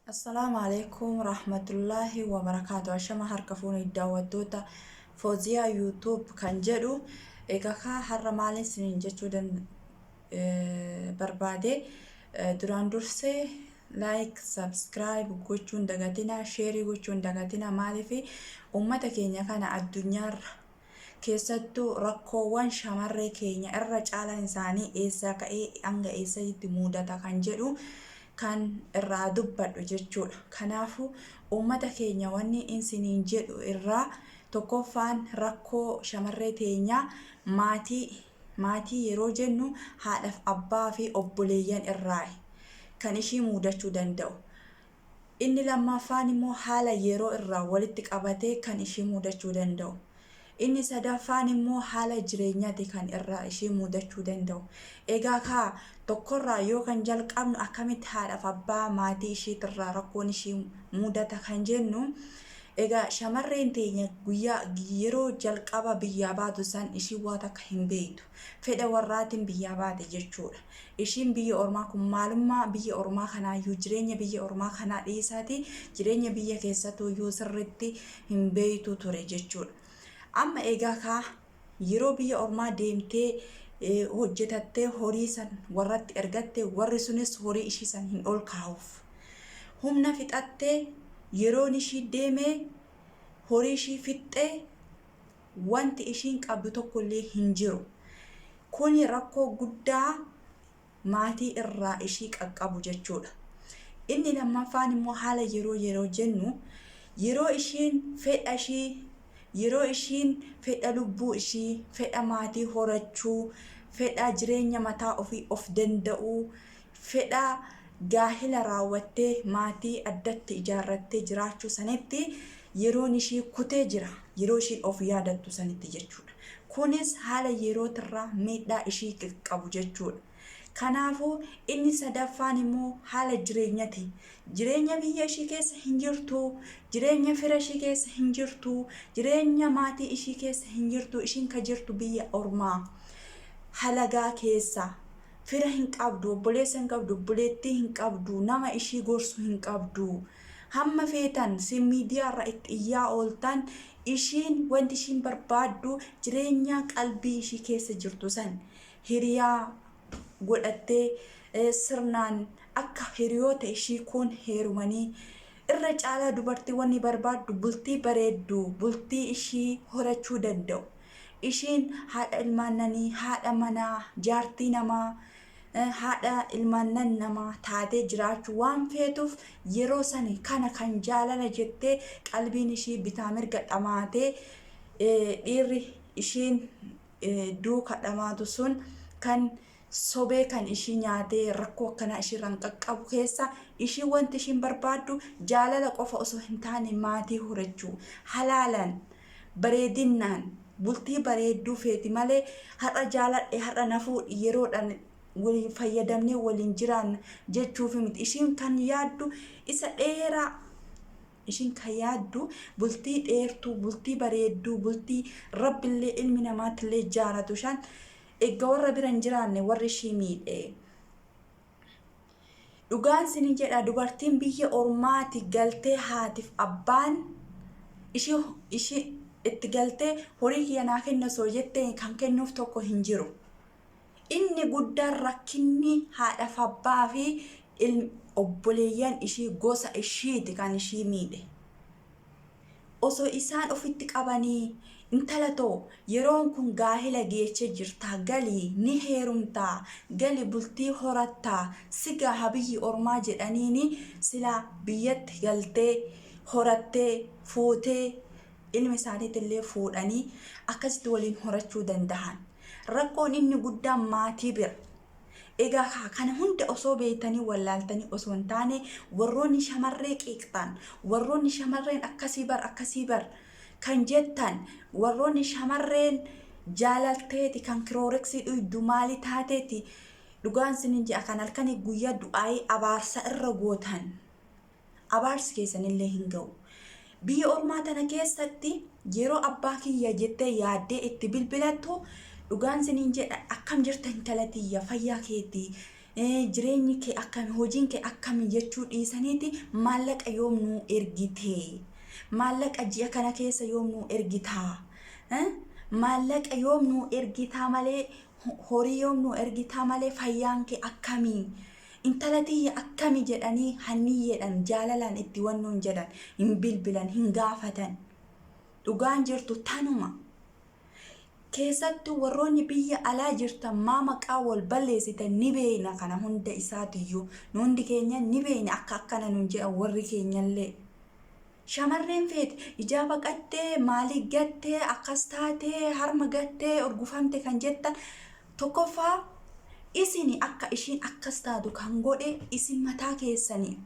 Assalaamu alaikum rahmatullahi wabarakaatu. Ashama harka fuunee daawwattoota Fooziyaa YouTube kan jedhu egaa kaa har'a maaliin isiniin jechuu barbaade, duraan dursee like, subscribe gochuun dagatina, share gochuun dagatina. Maaliif uummata keenya kana addunyaarra keessattuu rakkoowwan shamarree keenya irra caalaan isaanii eessaa ka'ee hanga eessatti mudata kan jedhu kan irraa dubbadhu jechuudha. Kanaafuu uummata keenya wanni isiniin jedhu irraa tokkoffaan rakkoo shamarree teenyaa maatii. Maatii yeroo jennu haadhaaf abbaa fi obboleeyyan irraa kan ishii mudachuu danda'u. Inni lammaffaan immoo haala yeroo irraa walitti qabatee kan ishii mudachuu danda'u. Inni sadaffaan immoo haala jireenyaati kan irraa ishii mudachuu danda'u. Egaa kaa tokkorraa yoo kan jalqabnu, akkamitti haadhaaf abbaa maatii ishiitirraa rakkoon ishii mudata kan jennu, egaa shamarreen teenya guyyaa yeroo jalqaba biyyaa baatu san ishiin waa takka hin beektu. Fedha warraatiin biyyaa baate jechuudha. Ishiin biyya ormaa kun maalummaa biyya ormaa kanaayyuu, jireenya biyya ormaa kanaa dhiisaati, jireenya biyya keessattuyyuu sirriitti hin beektu ture jechuudha. Amma egaa kaa yeroo biyya ormaa deemtee hojjetattee horii san warratti ergatte, warri sunis horii ishii san hin ol kaa'uuf. Humna fixattee yeroon ishii deemee horii ishii fixxee wanti ishiin qabdu tokkollee hin jiru. Kuni rakkoo guddaa maatii irraa ishii qaqqabu jechuudha. Inni lammaffaan immoo haala yeroo yeroo jennu, yeroo ishiin fedha ishii, yeroo ishiin fedha lubbuu ishii, fedha maatii horachuu, fedha jireenya mataa ofii of danda'uu, fedha gaahila raawwattee maatii addatti ijaarrattee jiraachuu sanitti yeroon ishii kutee jira. Yeroo ishiin of yaadattu sanitti jechuudha. Kunis haala yerootirraa miidhaa ishii qaqqabu jechuudha. Kanaafuu inni sadaffaan immoo haala jireenyati. Jireenya biyya ishii keessa hin jirtu, jireenya fira ishii keessa hin jirtu, jireenya maatii ishii keessa hin jirtu, ishiin ka jirtu biyya ormaa halagaa keessa. Fira hin qabdu, obboleessa hin qabdu, obboleettii hin qabdu, nama ishii gorsu hin qabdu. Hamma feetan si miidiyaarra itti iyyaa ooltan, ishiin wanti ishiin barbaaddu jireenya qalbii ishii keessa jirtu san hiriyaa godhattee, sirnaan akka hiriyoota ishii kun heerumanii. Irra caalaa dubartii wanni barbaaddu bultii bareedduu, bultii ishii horachuu danda'u. Ishiin haadha ilmaannanii, haadha manaa, jaartii namaa, haadha ilmaannan namaa taatee jiraachuu waan feetuuf, yeroo sani kana kan jaalala jettee qalbiin ishii bitaa mirga dhamaatee, dhiirri ishiin duuka dhamaatu sun kan sobee kan ishii nyaatee rakkoo akkanaa ishiirraan qaqqabu keessa, ishii wanti ishiin barbaaddu jaalala qofa osoo hin taane maatii horachuu, halaalan, bareedinnaan bultii bareedduu feeti malee har'a jaaladhe, har'a na fuudhi, yeroodhaan waliin fayyadamnee waliin jiraanna jechuufi miti. Ishiin kan yaaddu isa dheeraa. Ishiin kan yaaddu bultii dheertuu, bultii bareedduu, bultii rabbillee ilmi namaattillee jaalatu shan eegga warra bira hin jiraanne warri ishii miidhe. Dhugaan sinin jedha, dubartiin biyya ormaati galtee haatiif abbaan ishii itti galtee horii kiyya naa kenna osoo jettee kan kennuuf tokko hin jiru. Inni guddaan rakkinni haadhaaf abbaa fi obboleeyyan ishii, gosa ishiiti kan ishii miidhe. Osoo isaan ofitti qabanii, intala too, yeroon kun gaahila geechee jirtaa, galii ni heerumtaa, gali bultii horattaa, si gaha biyyi ormaa jedhaniini, silaa biyyatti galtee horattee fuutee ilma isaaniitillee fuudhanii akkasitti waliin horachuu dandahan. Rakkoon inni guddaan maatii bira. Egaa kaa kana hunda osoo beektanii wallaaltanii osoo hin taane, warroonni shamarree qeeqxan, warroonni shamarreen akkasii bar, akkasii bar kan jettan, warroonni shamarreen jaalalteeti kan kirooreksii dhuydu maalii taateeti, dhugaan sinin jedha, kan halkanii guyyaa du'aayii abaarsa irra gootan, abaarsi keessanillee hin ga'u. Biyya ormaa tana keessatti yeroo abbaa kiyya jettee yaaddee itti bilbilattu, dhugaan sinin jedha, akkam jirta intala tiyya, fayyaa keetii, Jireenyi kee akkami, hojiin kee akkami jechuu dhiisaniiti maallaqa yoom nuu ergite, maallaqa ji'a kana keessa yoom nuu ergitaa, maallaqa yoom nuu ergitaa malee, horii yoom nuu ergitaa malee, fayyaan kee akkamii, intala tiyya akkami jedhanii hanniyyeedhaan jaalalaan itti wannoon jedhan hin bilbilan, hin gaafatan. Dhugaan jirtu tanuma. Keessattuu warroonni biyya alaa jirtan maa maqaa wal balleessitan? Ni beeyna kana hunda isaatiyyuu. Nu hundi keenya ni beeyna akka akkana nun jedhan warri keenyallee. Shamarreen feete ijaaba qattee, maalii gattee, akkas taatee, harma gattee, urgufamte kan jettan, tokkoffaa isini akka ishiin akkas taatu kan godhe isin mataa keessanii.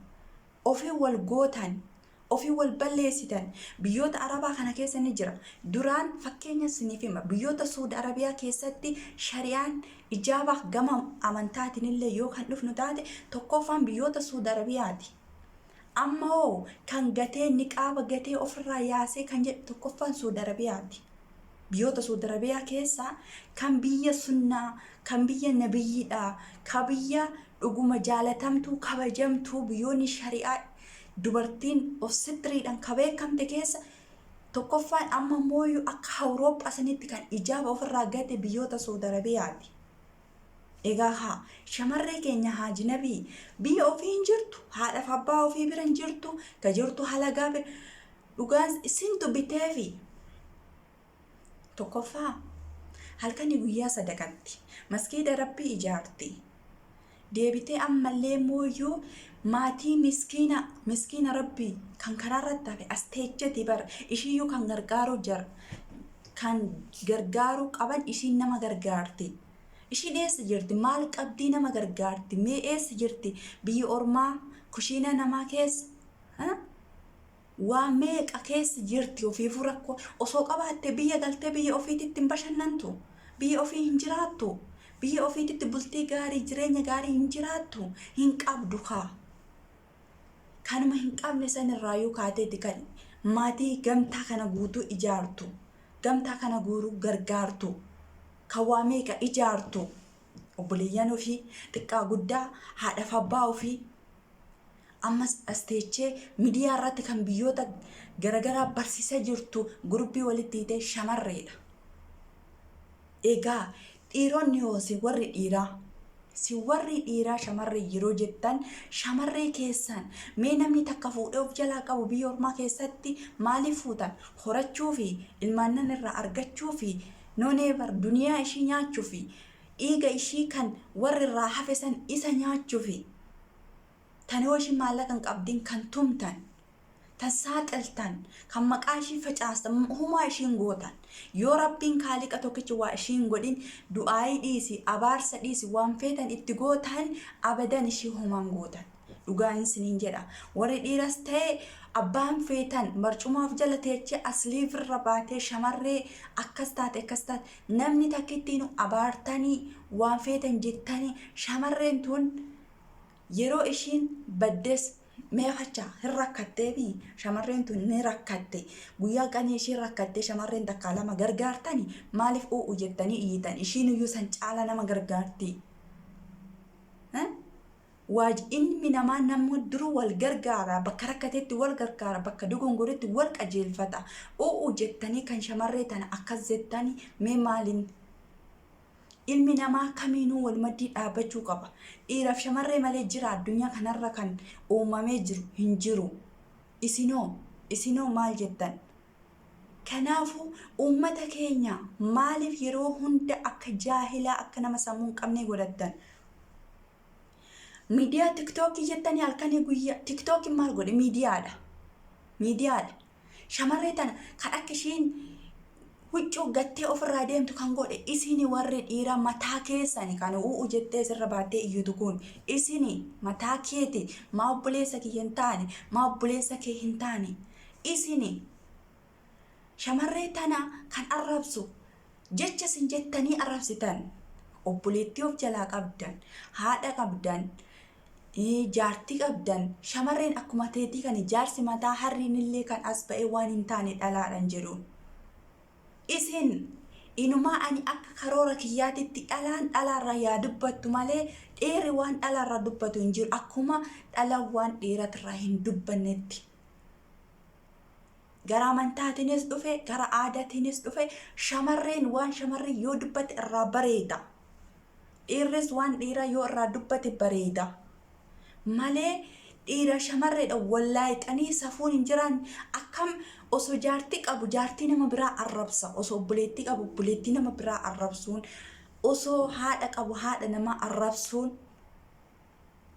Ofii wal gootan, ofii wal balleessitan. Biyyoota Arabaa kana keessa ni jira. Duraan fakkeenya isiniif hima. Biyyoota Suudi Arabiyaa keessatti shari'aan ijaaba gama amantaatiin illee yoo kan dhufnu taate, tokkoffaan biyyoota Suudi Arabiyaati. Amma hoo kan gatee niqaaba gatee ofirraa yaasee kan jedhu tokkoffaan Suudi Arabiyaati. Biyyoota Suudi Arabiyaa keessaa kan biyya sunnaa, kan biyya nabiyyiidha, kan biyya dhuguma jaalatamtuu, kabajamtuu, biyyoonni shari'aa dubartiin of sitiriidhaan ka beekamte keessa tokkoffaan, amma mooyyuu akka Awurooppaa sanitti kan ijaaba ofirraa gate biyyoota Suudi Arabiyaati. Egaa haa shamarree keenya haajinabii biyya ofii hin jirtu, haadhaaf abbaa ofii bira hin jirtu, ka jirtu halagaa bira. Dhugaan isintu biteefi. Tokkoffaa, halkanii guyyaa sadaqatti. Maskiida Rabbii ijaarti. Deebitee ammallee mooyyuu maatii miskiina, miskiina Rabbii kan karaa irratti hafe as teecheti bara ishiiyyuu kan gargaaruu jara, kan gargaaruu qaban ishiin nama gargaarti. Ishiin eessa jirti? Maal qabdii nama gargaarti? Mee eessa jirti? Biyya ormaa kushiina namaa keessa waa meeqa keessa jirti? Ofiifuu rakkoo osoo qabaatte biyya galtee biyya ofiititti hin bashannantu, biyya ofii hin jiraattu, biyya ofiititti bultii gaarii, jireenya gaarii hin jiraattu. Hin qabdu kaa. Kanuma hin qabne sanirraayyuu kaateeti kan maatii gamtaa kana guutuu ijaartu, gamtaa kana guuruu gargaartu, kan waa meeqa ijaartu, obboleeyyan ofii xiqqaa guddaa, haadhaaf abbaa ofii. Ammas as teechee miidiyaa irratti kan biyyoota garagaraa barsiisaa jirtu gurbii walitti hiitee shamarreedha. Egaa dhiironni hoo, si warri dhiiraa, si warri dhiiraa shamarree yeroo jettan, shamarree keessan mee namni takka fuudhee of jalaa qabu biyya ormaa keessatti maaliif fuutan? Horachuu fi ilmaannan irraa argachuu fi nonee bar duniyaa ishii nyaachuu fi dhiiga ishii kan warri irraa hafe san isa nyaachuu fi tan yoo ishiin maallaqa hin qabdin kan tumtan, tan saaxiltan, kan maqaa ishii facaastan, humaa ishiin gootan. Yoo Rabbiin kaaliqa tokkichi waa ishiin godhin, du'aayii dhiisi, abaarsa dhiisi, waan feetan itti gootan, abadan ishii homaan gootan. Dhugaa isiniin jedha. Warri dhiiras ta'e abbaan feetan barcuma of jala teechee asliifirra baatee shamarree akkas taate akkas taate namni takkittiin abaartanii waan feetan jettanii, shamarreen tun yeroo ishiin baddes meeqacha hin rakkatteefi shamarreen tun ni rakkatte. Guyyaa qanii ishiin rakkattee shamarreen takkaa lama gargaartani, maaliif u'u jettanii iyyitan? Ishiin iyyuu san caala nama gargaarti. Waaj ilmi namaa nama duru wal gargaara, bakka rakkatetti wal gargaara, bakka dogongoretti wal qajeelfata. U'u jettanii kan shamarree tana akkas jettanii mee maaliin? Ilmi namaa kamiinuu wal maddii dhaabbachuu qaba. Dhiiraaf shamarree malee jira addunyaa kanarra kan uumamee jiru hin jiru. Isinoo maal jettan? Kanaafuu uummata keenya maaliif yeroo hunda akka jaahilaa, akka nama sammuu hin qabnee godhattan? Miidiyaa TikTokii jettanii halkanii guyyaa TikTokiin maal godhe? Miidiyaadha. Miidiyaadha. Shamarree tana kan akka ishiin huccuu gattee ofirraa deemtu kan godhe isini warri dhiiraa mataa keessani. Kan u'u jettee sirra baattee iyyutu kun isini mataa keeti. Maa obboleessa kiyya hin taane, maa obboleessa kee hin taane? Isini shamarree tana kan arrabsu jecha isin jettanii arrabsitan, obboleettii of jalaa qabdan, haadha qabdan, jaartii qabdan. Shamarreen akkuma teetii kan jaarsi mataa harriin illee kan as ba'ee waan hin taane dhalaadhan jedhuun. Isin inumaa ani akka karoora kiyyaatitti dhalaan dhalaarra yaa dubbattu malee Dhiirri waan dhalaarraa dubbatu hin jiru akkuma dhalaan waan dhiiratirraa hin dubbannetti. Gara amantaatiinis dhufe gara aadaatiinis dhufe shamarreen waan shamarreen yoo dubbate irraa bareeda. Dhiirris waan dhiiraa yoo irraa dubbate bareeda. Malee dhiira shamarreedha wallaayixanii safuun hin jiraan akkam osoo jaartii qabu jaartii nama biraa arrabsa osoo obboleettii qabu obboleettii nama biraa arrabsuun osoo haadha qabu haadha namaa arrabsuun.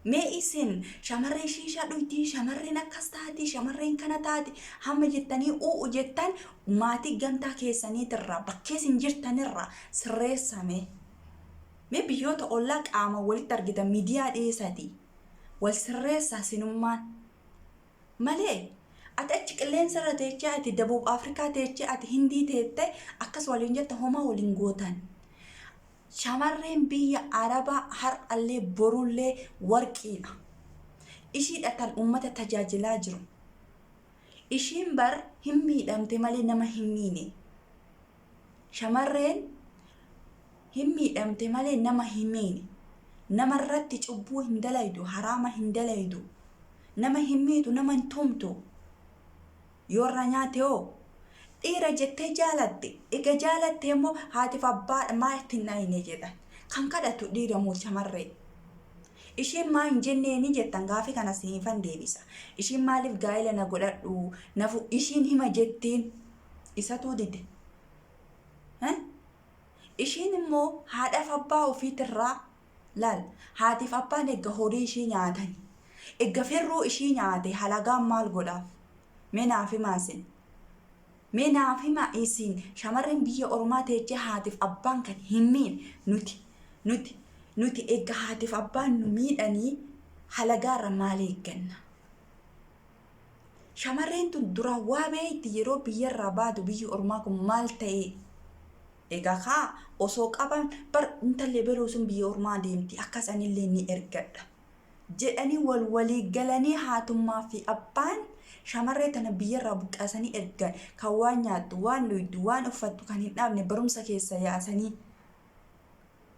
Mee isin shamarreen shiishaa dhugdii, shamarreen akkas taati, shamarreen kana taati hamma jettanii u'u jettan maatii gamtaa keessaniitirraa bakkee isin jirtanirraa sirreessame. Mee biyyoota ollaa qaama walitti argitan miidiyaa dhiisati. Wal sirreessaa sinummaan. Malee ati achi qilleensa irra teechee ati Dabuub Afrikaa teechee ati Hindii teettee akkas waliin jetta homaa waliin gootan. Shamarreen biyya Arabaa har'allee borullee warqiidha. Ishiidha tan ummata tajaajilaa jiru. Ishiin bar hin miidhamte malee nama hin miine. Shamarreen hin miidhamte malee nama hin miine. Namarratti cubbuu hin dalaydu, haraama hin dalaydu. Nama hin miitu, nama hin tumtu. Yoo irraa nyaate hoo? Dhiira jettee jaalatte. Ega jaalatte immoo haatiif abbaa maa itti hin dhayne jedhan. Kan kadhatu dhiira moo shamarree? Ishiin maa hin jenneeni jettan gaafii kana siifan deebisa. Ishiin maaliif gaa'ela na godhadhu nafu ishiin hima jettiin isatuu dide. Ishiin immoo haadhaaf abbaa ofiitirraa laal haatiif abbaan egga horii ishii nyaatani egga ferroo ishii nyaate halagaan maal godhaaf mee naaf himaa isin mee naaf himaa isin shamarreen biyya ormaa teechee haatiif abbaan kan hin miine nuti nuti nuti egga haatiif abbaan nu miidhanii halagaarra maal eegganna. Shamarreen tun duraan waa beekti yeroo biyyarraa baatu biyyi ormaa kun maal ta'ee Egaa kaa osoo qaban bar intalli ebeluu sun biyya ormaa deemti akka sanillee ni ergadha jedhanii wal walii galanii haatummaa fi abbaan shamarree tana biyyarraa buqqaasanii ergan kan waan nyaattu waan dhuydu waan uffattu kan hin dhaabne barumsa keessa yaasanii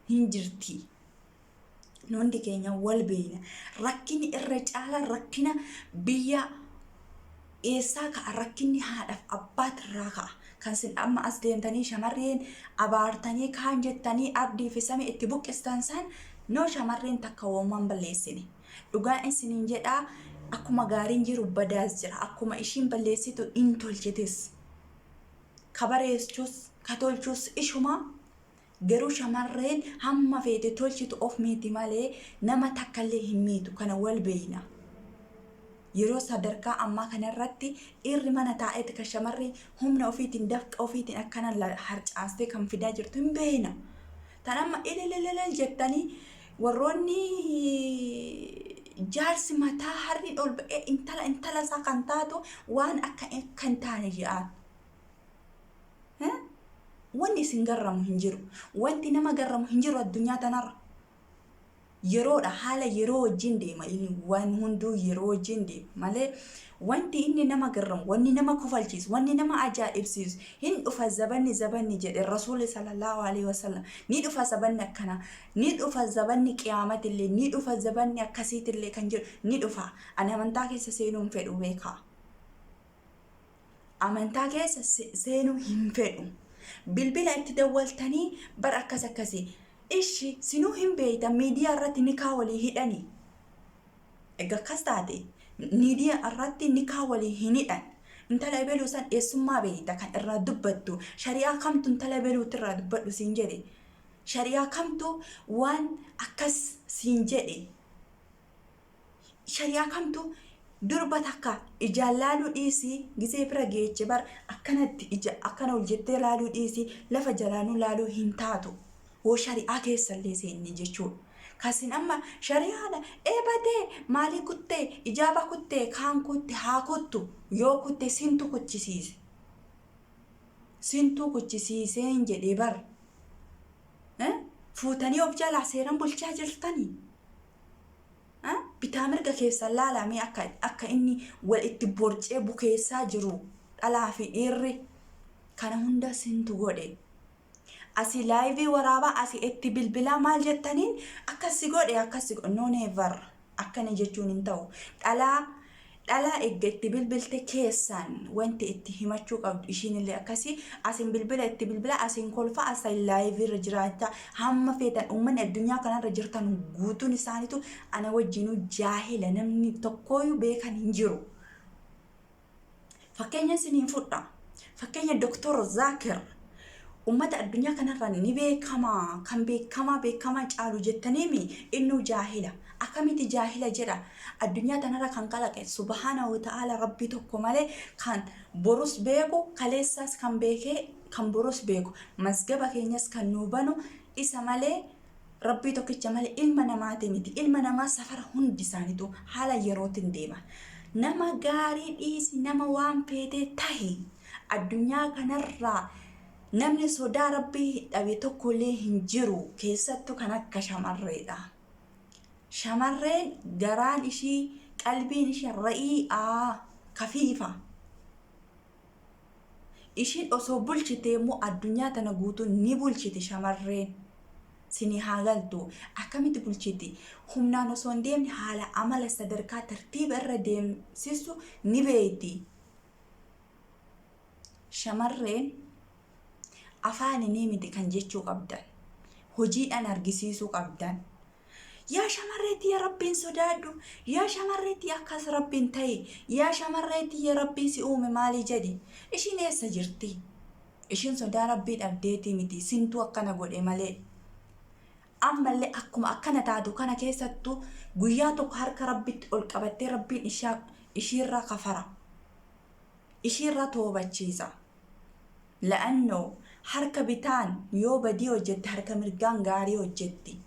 hin jirti. Nu hundi keenya wal beekna. Rakkinni irra caalaa rakkina biyya eessaa ka'a? Rakkinni haadhaaf abbaatirraa ka'a. Kan sin amma as deemtanii shamarreen abaartanii kaan jettanii abdii fi samii itti buqqistan san noo shamarreen takka woomaan balleessine. Dhugaa isiniin jedhaa akkuma gaariin jiru badaas jira. Akkuma ishiin balleessitu in tolchitis. Ka bareechus ka tolchus ishuma. Garuu shamarreen hamma feete tolchitu of miiti malee nama takkallee hin miitu. Kana wal beeyna. Yeroo sadarkaa ammaa kanarratti dhiirri mana taa'eeti kan shamarree humna ofiitiin dafqa ofiitiin akkana harcaastee kan fidaa jirtu hin beeyna. Tan amma ililililil jettanii warroonni jaarsi mataa harriin ol ba'ee intala intala isaa kan taatu waan akka kan taane jedhaan. Wanni isin garramu hin jiru. Wanti nama garramu hin jiru addunyaa tanarra. Yeroodha haala yeroo wajjin deema inni waan hunduu yeroo wajjin deema malee wanti inni nama garramu wanni nama kofalchiisu wanni nama ajaa'ibsiisu hin dhufa zabanni zabanni jedhe rasuulli sallallahu alaihi wasallam ni dhufa zabanni akkanaa ni dhufa zabanni qiyaamatillee ni dhufa zabanni akkasiitillee kan jedhu ni dhufa ani amantaa keessa seenuu hin fedhu beekaa. Amantaa keessa seenuu hin fedhu. Bilbila itti dawwaltanii bar akkas akkasi. Ishi sinuu hin beeytan miidiyaa irratti nikaa walii hidhanii. Egaa akkas taate miidiyaa irratti nikaa walii hin hidhan. Intala ebeluu san eessummaa beeyta kan irraa dubbattu. Shari'aa kamtu intala ebeluutti irraa dubbadhu siin jedhe. Shari'aa kamtu waan akkas siin jedhe. Shari'aa kamtu durba takka ijaan laaluu dhiisii gizee bira geeche bar akkanatti ija akkana ol jettee laaluu dhiisii lafa jalaanuu laaluu hin taatu hoo shari'aa keessallee seenne jechuudha. Kasin amma shari'aadha eebatee maalii kuttee ijaaba kuttee kaan kutte haa kuttu yoo kutte sintu kuchisiise. Sintuu kuchisiiseen jedhee bar. Fuutanii of jalaa seeran bulchaa jirtanii. Bitaa mirga keessan laalaa mee akka akka inni wal itti borcee bukeessaa jiru dhalaa fi dhiirri kana hunda sintu godhe. Asii live waraabaa, asii itti bilbilaa, maal jettaniin akkas si godhe, akkas si godhe. No, never, akkana jechuun hin ta'u. Dhalaa dhalaa eegga itti bilbilte keessaan wanti itti himachuu qabdu, ishiin illee akkasii asiin bilbila itti bilbila, asiin kolfa, asiin live irra jiraachaa hamma feetan. Uummanni addunyaa kanarra jirtan guutuun isaaniitu ana wajjinuu jaahila, namni tokkooyyuu beekan hin jiru. Fakkeenya isiniin fudha. Fakkeenya Doktor Zaakir uummata addunyaa kanarra ni beekamaa, kan beekamaa beekamaa caalu jettaniimi, innuu jaahila. Akkamitti jaahila jedha? Addunyaa tanarra kan kalaqe subhaana wa ta'ala Rabbii tokko malee, kan borus beeku, kaleessaas kan beekee, kan borus beeku, masgaba keenyas kan nuu banu isa malee, Rabbii tokkicha malee ilma namaati miti. Ilma namaa safara hundi isaaniitu haala yerootiin deema. Nama gaarii dhiisi, nama waan feetee tahi, addunyaa kanarraa namni sodaa Rabbii dhabe tokkollee hin jiru, keessattuu kan akka shamarreedha. Shamarreen garaan ishii, qalbiin ishii ra'ii'aa kafiifa. Ishiin osoo bulchitee immoo addunyaa tana guutuu ni bulchiti shamarreen. Sinii haa galtu. Akkamitti bulchiti? Humnaan osoo hin deemne haala amala sadarkaa tartiiba irra deemsisu ni beeyti. Shamarreen afaanii miti kan jechuu qabdan. Hojiidhaan argisiisuu qabdan. Yaa shamarreetti, yaa Rabbiin sodaadhu. Yaa shamarreetti, akkas Rabbiin ta'i. Yaa shamarreetti, yaa Rabbiin si uume maalii jedhi. Ishiin eessa jirti? Ishiin sodaa Rabbii dhabdeetii miti. Sintuu akkana godhe malee. Ammallee akkuma akkana taatu kana keessattuu guyyaa tokko harka Rabbitti ol qabattee Rabbiin ishiirraa kafara. Ishiirraa toobachiisa. La'annoo harka bitaan yoo badii hojjette, harka mirgaan gaarii hojjetti.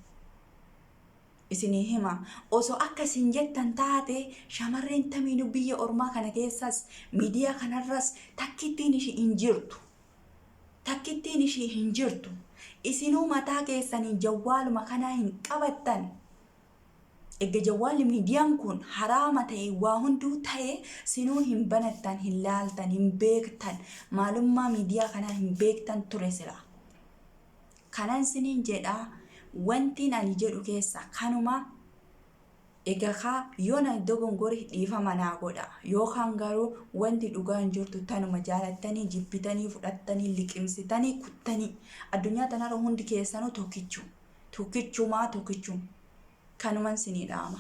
Isinii hima, osoo akka isin jettan taate shamarreen tamiinuu biyya ormaa kana keessas miidiyaa kanarras takkittiin ishii hin jirtu. Takkittiin ishii hin jirtu. Isinuu mataa keessanii jawwaaluma kanaa hin qabattan. Erga jawwaalli miidiyaan kun haraama ta'e, waa hunduu ta'e, sinuu hin banattan, hin laaltan, hin beektan, maalummaa miidiyaa kanaa hin beektan ture sila. Kanan siniin jedha, wantiin ani jedhu keessa kanuma. Egaa kaa yoo na dogongore dhiifama naa godha, yookaan garuu wanti dhugaan jirtu tanuma. Jaalattanii jibbitanii, fudhattanii liqimsitanii kuttanii, addunyaa tanarra hundi keessanuu tokkichu, tokkichumaa, tokkichuma. Kanuman sinii dhaama.